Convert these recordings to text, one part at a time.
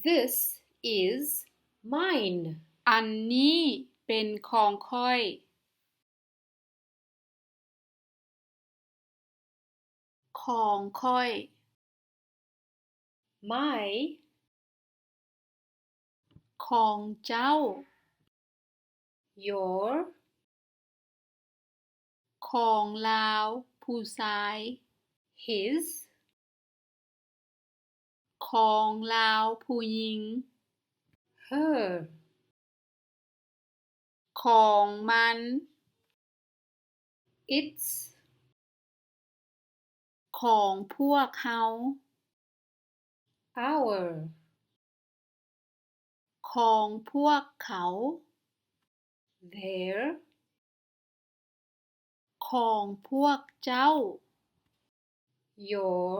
This is mine. ອັນນີ້ເປັນຂອງຂ້ອຍ. ຂອງຂ້ອຍ. My. ຂອງເຈົ້າ. Your. ຂອງລາວຜູ້ຊາຍ. His. ຂອງລາວຜູ້ຍິງ. Her. ຂອງມັນ. Its. ຂອງພວກເຮົາ. Our. ຂອງພວກເຂົາ. Their. ຂອງພວກເຈົ້າ. Your.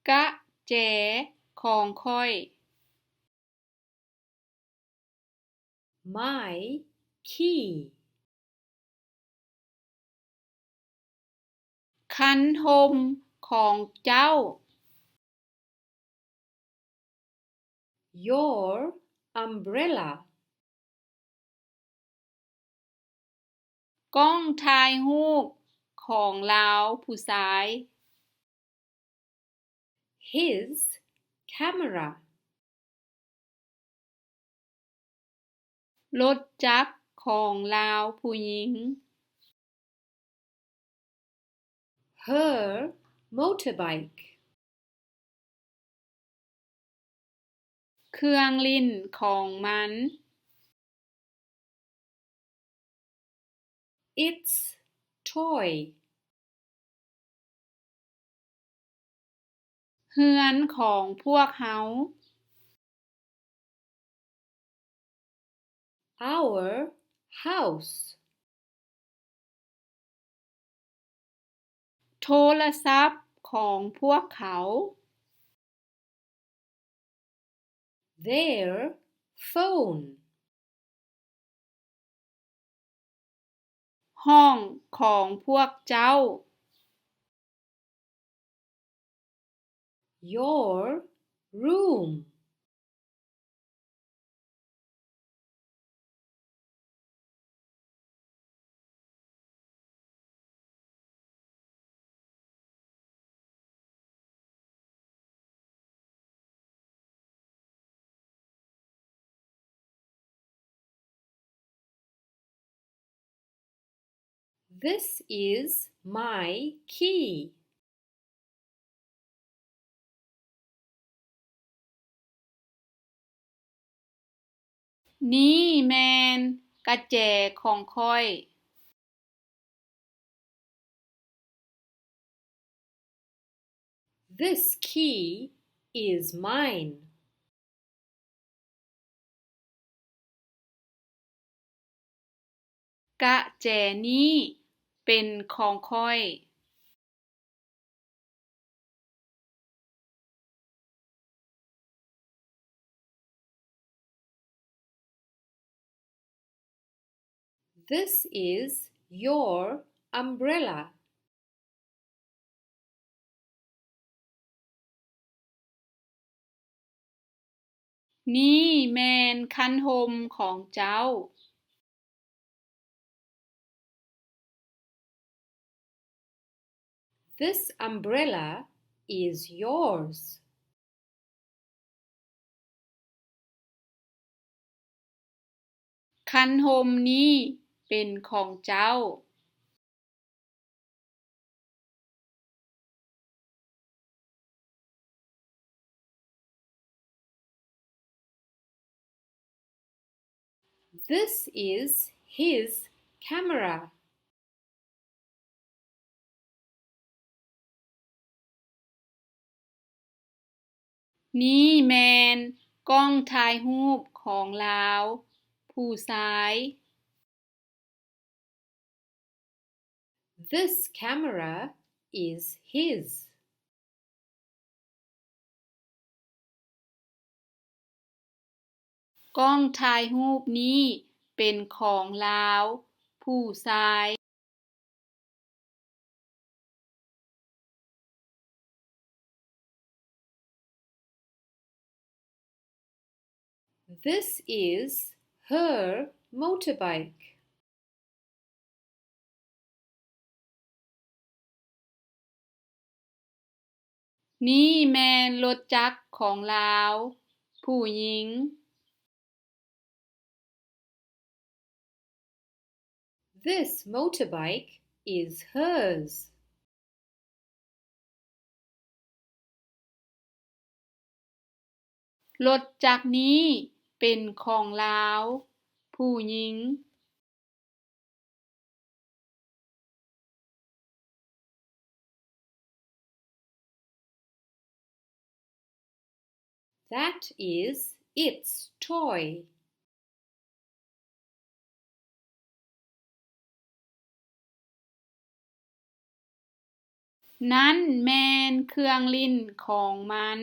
ກະແຈຂອງຂ້ອຍ. My key. ຄັນຮົ່ມຂອງເຈົ້າ. Your umbrella. ກ້ອງຖ່າຍຮູບຂອງລາວຜູ້ຊາຍ. His camera. ລົດຈັກຂອງລາວຜູ້ຍິງ. Her motorbike. ເຄື່ອງຫຼິ້ນຂອງມັນ. Its toy. ເຮືອນຂອງພວກເຮົາ. Our house. ໂທລະສັບຂອງພວກເຂົາ. Their phone. ຫ້ອງຂອງພວກເຈົ້າ. Your room. This is my key. ນີ້ແມ່ນກະແຈຂອງຂ້ອຍ. This key is mine. ກະແຈນີ້ເປັນຂອງຂ້ອຍ. This is your umbrella. ນີ້ແມ່ນຄັນຮົ່ມຂອງເຈົ້າ. This umbrella is yours. ຄັນຮົ່ມນີ້ເປັນຂອງເຈົ້າ. This is his camera. ນີ້ແມ່ນກ້ອງຖ່າຍຮູບຂອງລາວຜູ້ຊາຍ. This camera is his. ກ້ອງຖ່າຍຮູບນີ້ເ ປັນຂອງລາວ ຜູ້ຊາຍ. This is her motorbike. ນີ້ແມ່ນລົດຈັກຂອງລາວ ຜູ້ຍິງ. This motorbike is hers. ລົດຈັກນີ້ເປັນຂອງລາວ ຜູ້ຍິງ. That is its toy. ນັ້ນແມ່ນເຄື່ອງຫຼິ້ນຂອງມັນ.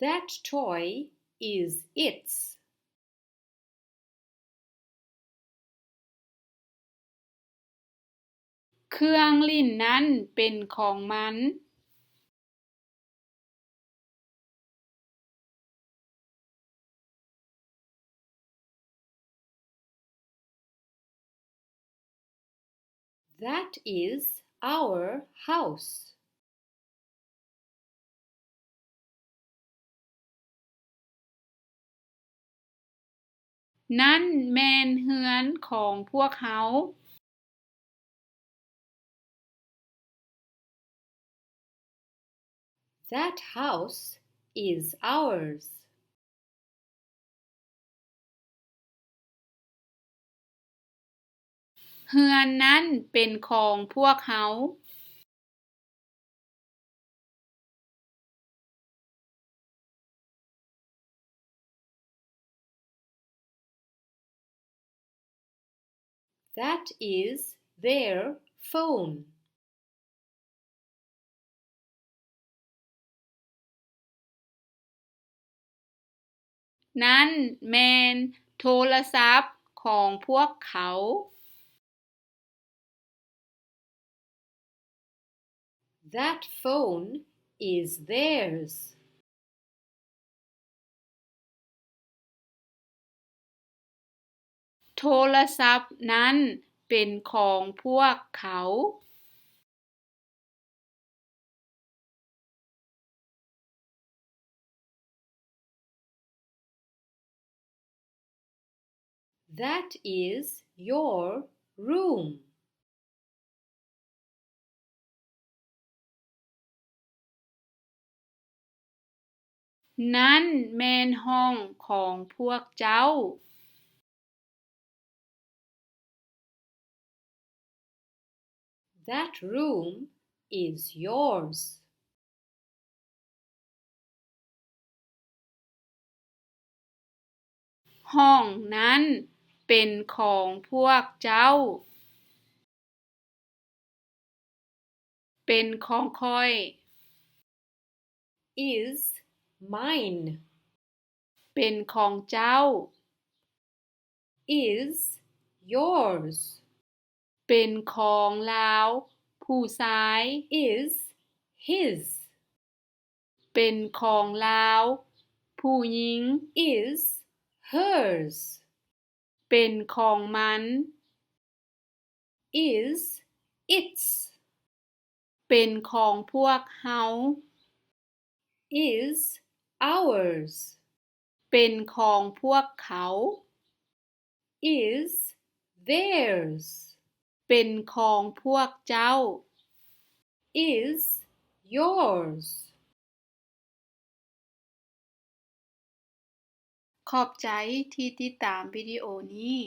That toy is its. ເຄື່ອງຫຼິ້ນນັ້ນເປັນຂອງມັນ. That is our house. ນັ້ນແມ່ນເຮືອນຂອງພວກເຮົາ. That house is ours. ເຮືອນນັ້ນເປັນຂອງພວກເຮົາ. That is their phone. ນັ້ນແມ່ນໂທລະສັບຂອງພວກເຂົາ. That phone is theirs. ໂທລະສັບນັ້ນເປັນຂອງພວກເຂົາ. That is your room. ນັ້ນແມ່ນຫ້ອງຂອງພວກເຈົ້າ. That room is yours. ຫ້ອງນັ້ນເປັນຂອງພວກເຈົ້າ. ເປັນຂອງຂ້ອຍ. Is mine. ເປັນຂອງເຈົ້າ. Is yours. ເປັນຂອງລາວ ຜູ້ຊາຍ. Is his. ເປັນຂອງລາວ ຜູ້ຍິງ. Is hers. ເປັນຂອງມັນ. Is its. ເປັນຂອງພວກເຮົາ. Is ours. ເປັນຂອງພວກເຂົາ. Is theirs. ເປັນຂອງພວກເຈົ້າ. Is yours. ຂອບໃຈທີ່ຕິດຕາມວິດີໂອນີ້.